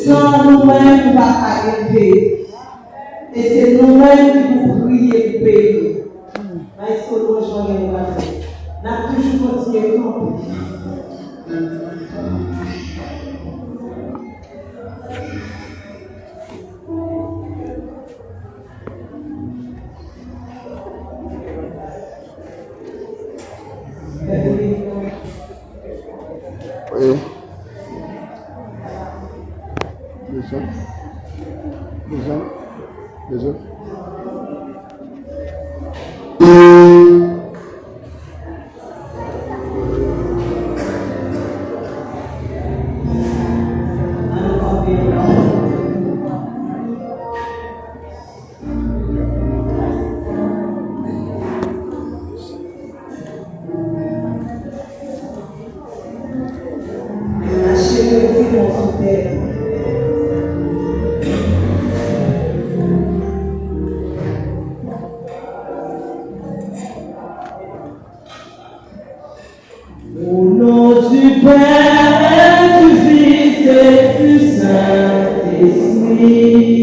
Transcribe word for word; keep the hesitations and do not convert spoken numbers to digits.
San nou menm, nou pa ka gen peyi. E se nou menm ki pou priye pou peyi nou. Maestro Louange Morgan Evraze. N ap toujou kontinye kanpe. Wi. Desann. Desann. Desann. Au nom du Père, du Fils et du Saint-Esprit.